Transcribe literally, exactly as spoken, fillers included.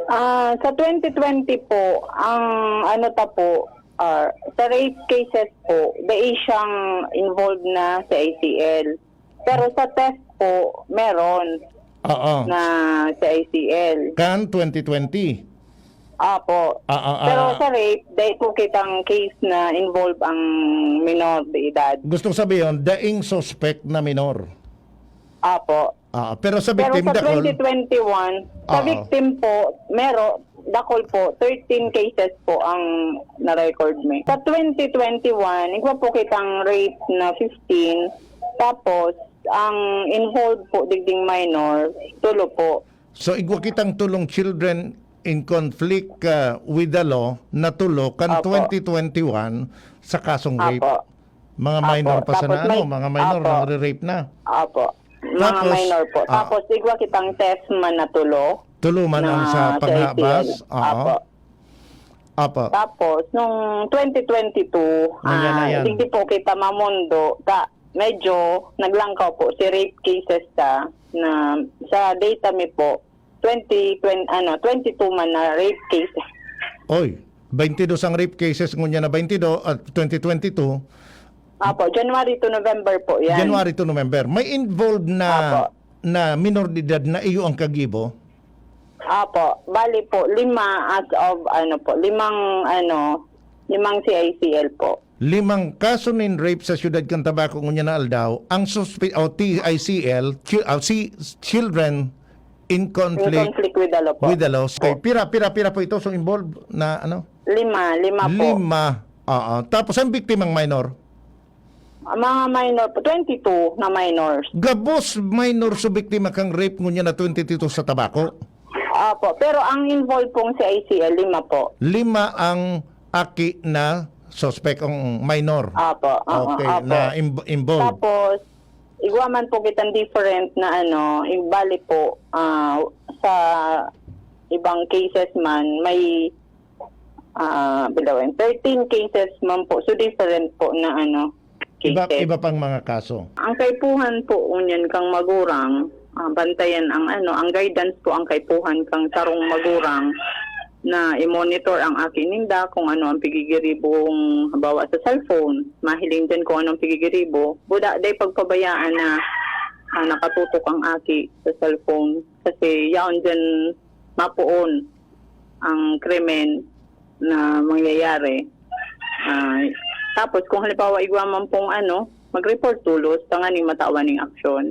Ah, sa twenty twenty po, ang ano ta po, ah, sa rape cases po, dai siyang involved na sa I C L. Pero sa theft po, meron Oo. na sa I C L. Kan twenty twenty? Apo. Ah, ah, ah. Pero sa rape, dai po kitang case na involved ang minor de edad. Gustong sabihin, daing suspect na minor. Apo. Ah, pero sa Pero victim, sa dakul? twenty twenty-one, sa Oo. victim po, mero, dakul po, thirteen cases po ang na-record mi. Sa twenty twenty-one, igwa po kitang rape na fifteen, tapos ang involved po digding minor, tulo po. So, igwa kitang tulong children in conflict, ah, with the law na tulo kan Opo. twenty twenty-one sa kasong rape. Opo. Mga Apo. minor pa sana, Tapos ano, may mga minor Opo. na nare-rape na. Opo. Mga Tapos, minor po. ah, Tapos igwa kitang theft man na tulo Tulo man na ang sa sa panghabas. I C L. Oo. Apo. Apo. Tapos, nung twenty twenty-two, Ayan, ah, ayan. digdi po kita mamundo, ta, medyo naglangkaw po si rape cases ta na sa data mi po, twenty, twen-, ano, twenty-two man na rape cases. Oy, twenty-two ang rape cases, ngunyan na twenty-two at twenty twenty-two. Apo, January to November po yan. January to November. May involved na, Apo. na minor de edad na iyo ang kagibo? Apo, bali po, lima as of, ano po, limang, ano, limang C I C L po. Limang kaso nin rape sa siyudad kan Tabaco ngunyan na aldaw, ang suspe-, o T I C L, chi-, ah, si children in In conflict conflict with the law po. with the laws. Kay Po. pira, pira, pira po ito so involved na ano? Lima, lima po. Lima. Oo. Tapos ang biktimang minor? Ang mga minor po, twenty-two na minors. Gabos minor so biktima kang rape ngunyan na twenty-two sa Tabaco? Apo, pero ang involved pong C I C L, lima po. Lima ang aki na suspect, ang minor. Apo, oo, Okay, apo. na im-, involved. Tapos, igwa man po kitang different na ano, yung bali po, ah, sa ibang cases man, may, ah, bilawin, thirteen cases man po. So, different po na ano, Iba, cases. iba pang mga kaso. Ang kaipuhan po, unyan kang magurang, ah, bantayan ang ano, ang guidance po ang kaipuhan kang sarong magurang na i-monitor ang aki ninda kung ano ang pigigiribong, halimbawa, sa cellphone. Mahiling dyan kung anong pigigiribo. Buda, day pagpabayaan na, ah, nakatutok ang aki sa cellphone. Kasi yaon dyan mapoon ang krimen na mangyayari. Ah, tapos kung halimbawa igwa man pong ano, mag-report tolos tanganing matawan ning aksyon.